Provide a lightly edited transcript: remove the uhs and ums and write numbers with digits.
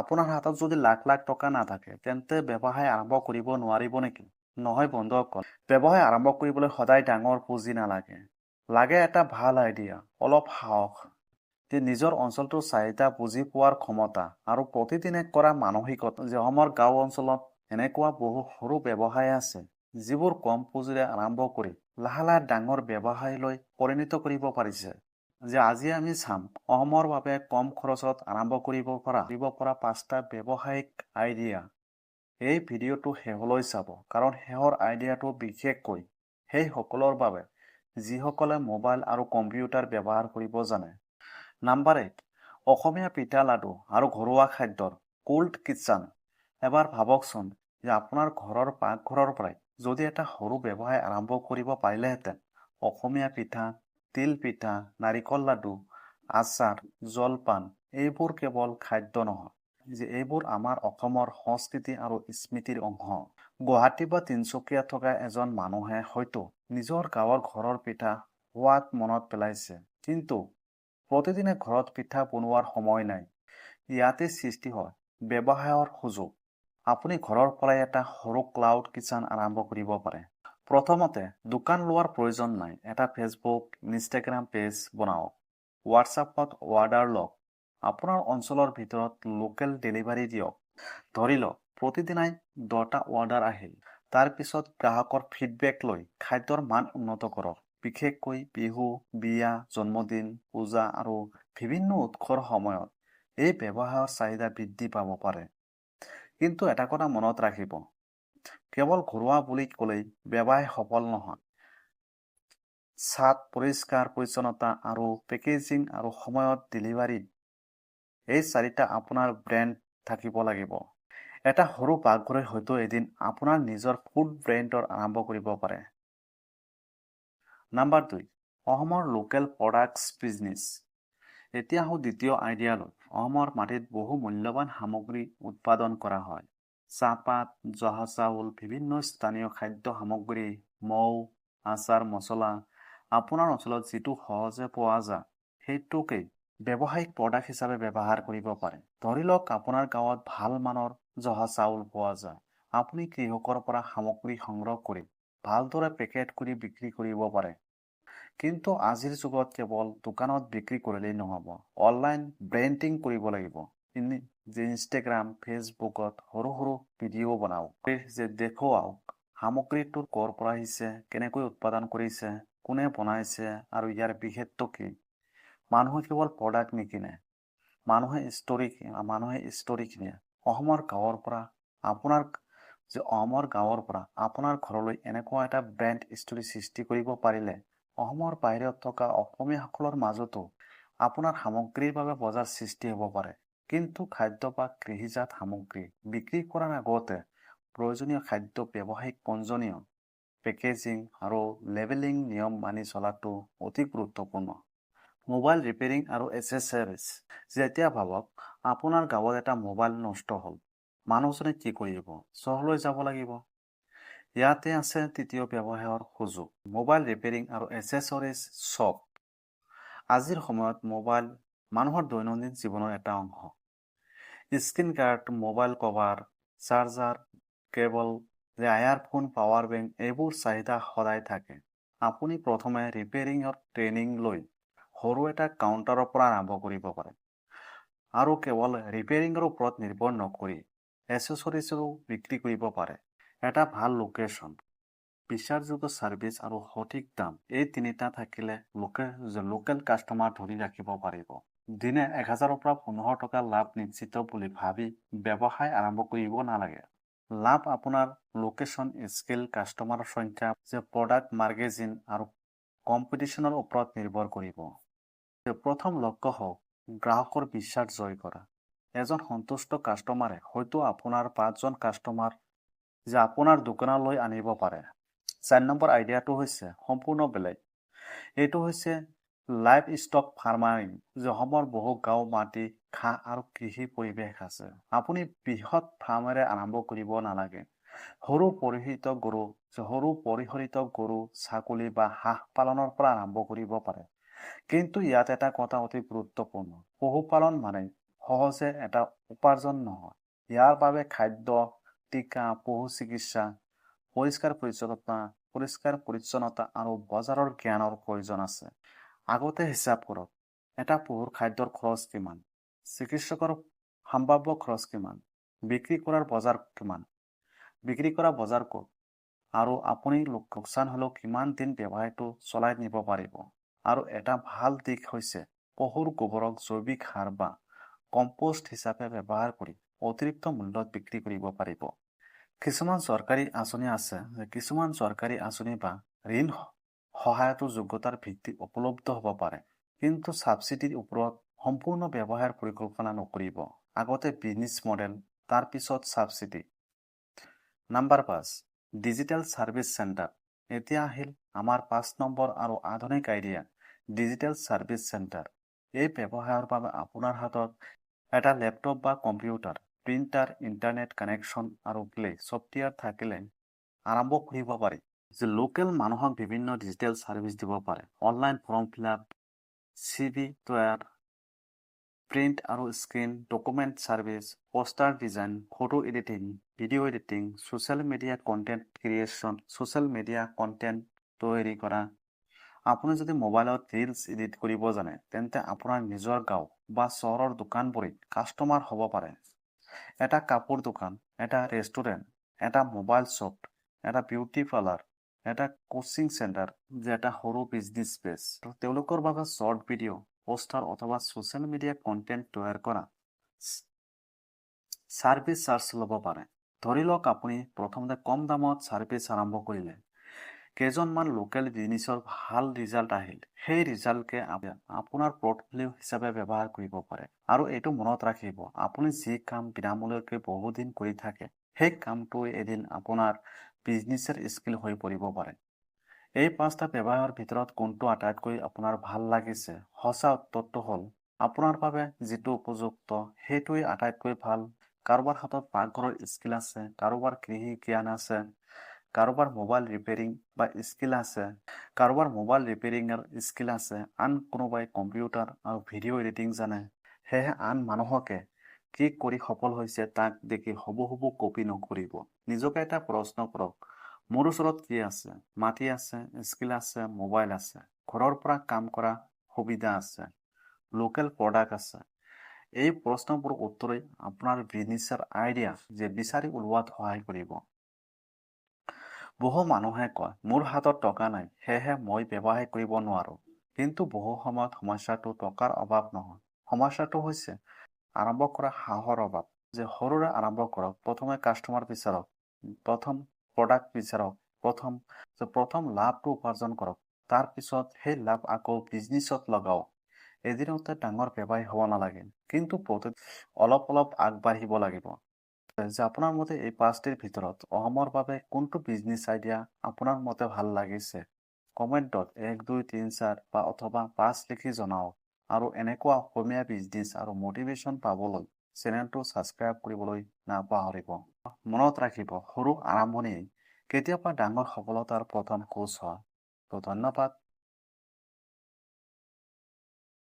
আপোনাৰ হাতত যদি লাখ লাখ টকা নাথাকে, তেন্তে ব্যৱসায় আৰম্ভ কৰিব নোৱাৰিব নেকি? নহয় বন্ধুসকল, ব্যৱসায় আৰম্ভ কৰিবলৈ সদায় ডাঙৰ পুঁজি নালাগে। লাগে এটা ভাল আইডিয়া, অলপ সাহস, যে নিজৰ অঞ্চলটোৰ চাহিদা বুজি পোৱাৰ ক্ষমতা আৰু প্ৰতিদিনে কৰা মানসিকতা। যে অসমৰ গাঁও অঞ্চলত এনেকুৱা বহু সৰু ব্যৱসায় আছে, যিবোৰ কম পুঁজিৰে আৰম্ভ কৰি লাহে লাহে ডাঙৰ ব্যৱসায়লৈ পৰিণত কৰিব পাৰিছে। যে আজি আমি চাম অসমৰ বাবে কম খৰচত আৰম্ভ কৰিব পৰা পাঁচটা ব্যৱসায়িক আইডিয়া। এই ভিডিঅ'টো শেষলৈ চাব, কাৰণ শেষৰ আইডিয়াটো বিশেষকৈ সেইসকলৰ বাবে, যিসকলে মোবাইল আৰু কম্পিউটাৰ ব্যৱহাৰ কৰিব জানে। নাম্বাৰ 1, অসমীয়া পিঠা, লাডু আৰু ঘৰুৱা খাদ্যৰ ক্লাউড কিটচেন। এবাৰ ভাবকচোন যে আপোনাৰ ঘৰৰ পাকঘৰৰ পৰাই যদি এটা সৰু ব্যৱসায় আৰম্ভ কৰিব পাৰিলেহেঁতেন। অসমীয়া পিঠা, তিল পিঠা, নাৰিকল লাডু, আচাৰ, জলপান, এইবোৰ কেৱল খাদ্য নহয়, যে এইবোৰ আমাৰ অসমৰ সংস্কৃতি আৰু স্মৃতিৰ অংশ। গুৱাহাটী বা তিনিচুকীয়াত থকা এজন মানুহে হয়তো নিজৰ গাঁৱৰ ঘৰৰ পিঠা সোৱাদ মনত পেলাইছে, কিন্তু প্ৰতিদিনে ঘৰত পিঠা বনোৱাৰ সময় নাই। ইয়াতে সৃষ্টি হয় ব্যৱসায়ৰ সুযোগ। আপুনি ঘৰৰ পৰাই এটা সৰু ক্লাউড কিচেন আৰম্ভ কৰিব পাৰে। প্ৰথমতে দোকান লোৱাৰ প্ৰয়োজন নাই। এটা ফেচবুক, ইনষ্টাগ্ৰাম পেজ বনাওক, হোৱাটছআপত অৰ্ডাৰ লওক, আপোনাৰ অঞ্চলৰ ভিতৰত লোকেল ডেলিভাৰী দিয়ক। ধৰি লওক প্ৰতিদিনাই 10টা অৰ্ডাৰ আহিল। তাৰ পিছত গ্ৰাহকৰ ফিডবেক লৈ খাদ্যৰ মান উন্নত কৰক। বিশেষকৈ বিহু, বিয়া, জন্মদিন, পূজা আৰু বিভিন্ন উৎসৱৰ সময়ত এই ব্যৱসায়ৰ চাহিদা বৃদ্ধি পাব পাৰে। কিন্তু এটা কথা মনত ৰাখিব, কেৱল ঘৰুৱা বুলি ক'লেই ব্যৱসায় সফল নহয়। স্বাদ, পৰিষ্কাৰ পৰিচ্ছন্নতা আৰু পেকেজিং আৰু সময়ত ডেলিভাৰী, এই চাৰিটা আপোনাৰ ব্ৰেণ্ড থাকিব লাগিব। এটা সৰু পাকঘৰে হয়তো এদিন আপোনাৰ নিজৰ ফুড ব্ৰেণ্ডৰ আৰম্ভ কৰিব পাৰে। নাম্বাৰ 2, অসমৰ লোকেল প্ৰডাক্টছ বিজনেছ। এতিয়া আহোঁ দ্বিতীয় আইডিয়ালৈ। অসমৰ মাটিত বহু মূল্যৱান সামগ্ৰী উৎপাদন কৰা হয়। চাহপাত, জহা চাউল, বিভিন্ন স্থানীয় খাদ্য সামগ্ৰী, মৌ, আচাৰ, মছলা। আপোনাৰ অঞ্চলত যিটো সহজে পোৱা যায়, সেইটোকেই ব্যৱসায়িক প্ৰডাক্ট হিচাপে ব্যৱহাৰ কৰিব পাৰে। ধৰি লওক আপোনাৰ গাঁৱত ভাল মানৰ জহা চাউল পোৱা যায়। আপুনি কৃষকৰ পৰা সামগ্ৰী সংগ্ৰহ কৰি ভালদৰে পেকেট কৰি বিক্ৰী কৰিব পাৰে। কিন্তু আজিৰ যুগত কেৱল দোকানত বিক্ৰী কৰিলেই নহ'ব, অনলাইন ব্ৰেণ্ডিং কৰিব লাগিব। যে ইনষ্টাগ্ৰাম, ফেচবুকত সৰু সৰু ভিডিঅ' বনাওক, যে দেখুৱাওক সামগ্ৰীটো ক'ৰ পৰা আহিছে, কেনেকৈ উৎপাদন কৰিছে, কোনে বনাইছে আৰু ইয়াৰ বিশেষত্ব কি। মানুহে কেৱল প্ৰডাক্ট নিকিনে, মানুহে ষ্টৰী কিনে। অসমৰ গাঁৱৰ পৰা আপোনাৰ ঘৰলৈ এনেকুৱা এটা ব্ৰেণ্ড ষ্টৰী সৃষ্টি কৰিব পাৰিলে অসমৰ বাহিৰত থকা অসমীয়াসকলৰ মাজতো আপোনাৰ সামগ্ৰীৰ বাবে বজাৰ সৃষ্টি হ'ব পাৰে। কিন্তু খাদ্য বা কৃষিজাত সামগ্ৰী বিক্ৰী কৰাৰ আগতে প্ৰয়োজনীয় খাদ্য ব্যৱসায়িক পঞ্জীয়ন, পেকেজিং আৰু লেবেলিং নিয়ম মানি চলাটো অতি গুৰুত্বপূৰ্ণ। মোবাইল ৰিপেয়াৰিং আৰু এচেচৰিজ। যেতিয়া ভাবক আপোনাৰ গাঁৱত এটা মোবাইল নষ্ট হ'ল, মানুহজনে কি কৰিব? চহৰলৈ যাব লাগিব। ইয়াতে আছে তৃতীয় ব্যৱসায়ৰ সুযোগ, মোবাইল ৰিপেয়াৰিং আৰু এচেচৰিজ শ্বপ। আজিৰ সময়ত মোবাইল মানুহৰ দৈনন্দিন জীৱনৰ এটা অংশ। Screen guard, mobile cover, charger, cable, যে ইয়াৰফোন, পাৱাৰ বেংক, এইবোৰ চাহিদা সদায় থাকে। আপুনি প্ৰথমে ৰিপেয়াৰিঙৰ ট্ৰেইনিং লৈ সৰু এটা কাউণ্টাৰৰ পৰা আৰম্ভ কৰিব পাৰে আৰু কেৱল ৰিপেয়াৰিঙৰ ওপৰত নিৰ্ভৰ নকৰি এচেচৰিজো বিক্ৰী কৰিব পাৰে। এটা ভাল লোকেশ্যন, বিশ্বাসযোগ্য ছাৰ্ভিচ আৰু সঠিক দাম, এই তিনিটা থাকিলে লোকেল কাষ্টমাৰ ধৰি ৰাখিব পাৰিব। দিনে 1000ৰ পৰা 15 টকা লাভ নিশ্চিত বুলি ভাবি ব্যৱসায় আৰম্ভ কৰিব নালাগে। লাভ আপোনাৰ লোকেশ্যন, স্কেল, কাষ্টমাৰৰ সংখ্যা, যে প্ৰডাক্ট মাৰ্জিন আৰু কম্পিটিশ্যনৰ ওপৰত নিৰ্ভৰ কৰিব। প্ৰথম লক্ষ্য হওক গ্ৰাহকৰ বিশ্বাস জয় কৰা। এজন সন্তুষ্ট কাষ্টমাৰে হয়তো আপোনাৰ পাঁচজন কাষ্টমাৰ যে আপোনাৰ দোকানলৈ আনিব পাৰে। 4 নম্বৰ আইডিয়াটো হৈছে সম্পূৰ্ণ বেলেগ। এইটো হৈছে লাইভ ষ্টক ফাৰ্মিং। যে অসমৰ বহু গাঁও মাটি, ঘাঁহ আৰু কৃষি পৰিৱেশ আছে। আপুনি বৃহৎ ফাৰ্মেৰে আৰম্ভ কৰিব নালাগে। সৰু পৰিসৰিত গৰু, ছাগলী বা হাঁহ পালনৰ পৰা আৰম্ভ কৰিব পাৰে। কিন্তু ইয়াত এটা কথা অতি গুৰুত্বপূৰ্ণ। পশুপালন মানে সহজে এটা উপাৰ্জন নহয়। ইয়াৰ বাবে খাদ্য, টীকা, পশু চিকিৎসা, পৰিষ্কাৰ পৰিচ্ছন্নতা আৰু বজাৰৰ জ্ঞানৰ প্ৰয়োজন আছে। আগতে হিচাপ কৰক, এটা পশুৰ খাদ্যৰ খৰচ কিমান, চিকিৎসকৰ সম্ভাৱ্য খৰচ কিমান, বিক্ৰী কৰাৰ বজাৰ কিমান, বিক্ৰী কৰা বজাৰ ক'ত আৰু আপুনি লোকচান হ'লেও কিমান দিন ব্যৱসায়টো চলাই নিব পাৰিব। আৰু এটা ভাল দিশ হৈছে পশুৰ গোবৰক জৈৱিক সাৰ বা কম্পোষ্ট হিচাপে ব্যৱহাৰ কৰি অতিৰিক্ত মূল্যত বিক্ৰী কৰিব পাৰিব। কিছুমান চৰকাৰী আঁচনি বা ঋণ সহায়তো যোগ্যতাৰ ভিত্তিত উপলব্ধ হ'ব পাৰে। কিন্তু ছাবচিডিৰ ওপৰত সম্পূৰ্ণ ব্যৱসায়ৰ পৰিকল্পনা নকৰিব। আগতে বিজনেছ মডেল, তাৰ পিছত subsidy. Number 5, digital service centre. এতিয়া আহিল আমাৰ 5 নম্বৰ আৰু আধুনিক আইডিয়া, ডিজিটেল ছাৰ্ভিচ চেণ্টাৰ। এই ব্যৱসায়ৰ বাবে আপোনাৰ হাতত এটা লেপটপ বা কম্পিউটাৰ, প্ৰিণ্টাৰ, ইণ্টাৰনেট কানেকশ্যন আৰু প্লে ছফ্টৱেৰ থাকিলে আৰম্ভ কৰিব পাৰি। যে লোকেল মানুহক বিভিন্ন ডিজিটেল ছাৰ্ভিচ দিব পাৰে। Online form fill up, CV তৈয়াৰ, প্ৰিণ্ট আৰু scan, document service, poster design, photo editing, video editing, social media content creation, social media content তৈয়াৰী কৰা। আপুনি যদি মোবাইলত ৰিলছ এডিট কৰিব জানে, তেন্তে আপোনাৰ নিজৰ গাঁও বা চহৰৰ দোকানবোৰেই কাষ্টমাৰ হ'ব পাৰে। এটা কাপোৰ দোকান, এটা ৰেষ্টুৰেণ্ট, এটা মোবাইল শ্বপ, এটা বিউটি পাৰ্লাৰ, এটা কোচিং চেণ্টাৰ যে এটা সৰু বিজনেছ স্পেচ, তেওঁলোকৰ বাবে শ্বৰ্ট ভিডিঅ', পোষ্টাৰ অথবা ছ'চিয়েল মিডিয়া কণ্টেণ্ট তৈয়াৰ কৰা ছাৰ্ভিচ চাৰ্জ ল'ব পাৰে। ধৰি লওক, আপুনি প্ৰথমতে কম দামত ছাৰ্ভিচ আৰম্ভ কৰিলে। কেইজনমান লোকেল বিজনেছৰ ভাল ৰিজাল্ট আহিল। সেই ৰিজাল্টকে আপোনাৰ পৰ্টফলিঅ' হিচাপে ব্যৱহাৰ কৰিব পাৰে। আৰু এইটো মনত ৰাখিব, আপুনি যি কাম বিনামূলীয়াকৈ বহুদিন কৰি থাকে, সেই কামটোৱে এদিন আপোনাৰ বিজনেছৰ স্কিল হৈ পৰিব পাৰে। এই পাঁচটা ব্যৱসায়ৰ ভিতৰত কোনটো আটাইতকৈ আপোনাৰ ভাল লাগিছে? সঁচা উত্তৰটো হ'ল, আপোনাৰ বাবে যিটো উপযুক্ত, সেইটোৱেই আটাইতকৈ ভাল। কাৰোবাৰ হাতত পাকঘৰৰ স্কিল আছে, কাৰোবাৰ কৃষি জ্ঞান আছে, কাৰোবাৰ মোবাইল ৰিপেয়াৰিং বা স্কিল আছে, কাৰোবাৰ মোবাইল ৰিপেয়াৰিঙৰ স্কিল আছে, আন কোনোবাই কম্পিউটাৰ আৰু ভিডিঅ' এডিটিং জানে। সেয়েহে আন মানুহকে কি কৰি সফল হৈছে তাক দেখি হুবহু কপি নকৰিব। নিজকে এটা প্ৰশ্ন কৰক, মোৰ ওচৰত কি আছে? মাটি আছে, স্কিল আছে, মোবাইল আছে, ঘৰৰ পৰা কাম কৰা সুবিধা আছে, লোকেল প্ৰডাক্ট আছে। এই প্ৰশ্নবোৰৰ উত্তৰেই আপোনাৰ বিজনেছৰ আইডিয়া যে বিচাৰি ওলোৱাত সহায় কৰিব। বহু মানুহে কয়, মোৰ হাতত টকা নাই, সেয়েহে মই ব্যৱসায় কৰিব নোৱাৰো। কিন্তু বহু সময়ত সমস্যাটো টকাৰ অভাৱ নহয়, সমস্যাটো হৈছে আৰম্ভ কৰা সাহসৰ অভাৱ। যে সৰুৰে আৰম্ভ কৰক। প্ৰথমে কাষ্টমাৰ বিচাৰক, প্ৰথম প্ৰডাক্ট বিচাৰক, প্ৰথম লাভটো উপাৰ্জন কৰক, তাৰ পিছত সেই লাভ আকৌ বিজনেছত লগাওক। এদিনতে ডাঙৰ ব্যৱসায়ী হ'ব নালাগে, কিন্তু প্ৰতি অলপ অলপ আগবাঢ়িব লাগিব। যে আপোনাৰ মতে এই পাঁচটিৰ ভিতৰত অসমৰ বাবে কোনটো বিজনেছ আইডিয়া আপোনাৰ মতে ভাল লাগিছে? কমেণ্টত 1, 2, 3, 4 বা অথবা 5 লিখি জনাওক। আৰু এনেকুৱা অসমীয়া বিজনেছ আৰু মটিভেশ্যন পাবলৈ চেনেলটো ছাবস্ক্ৰাইব কৰিবলৈ নাপাহৰিব। মনত ৰাখিব, সৰু আৰম্ভণিয়েই কেতিয়াবা ডাঙৰ সফলতাৰ প্ৰথম খোজ হয়। তো ধন্যবাদ।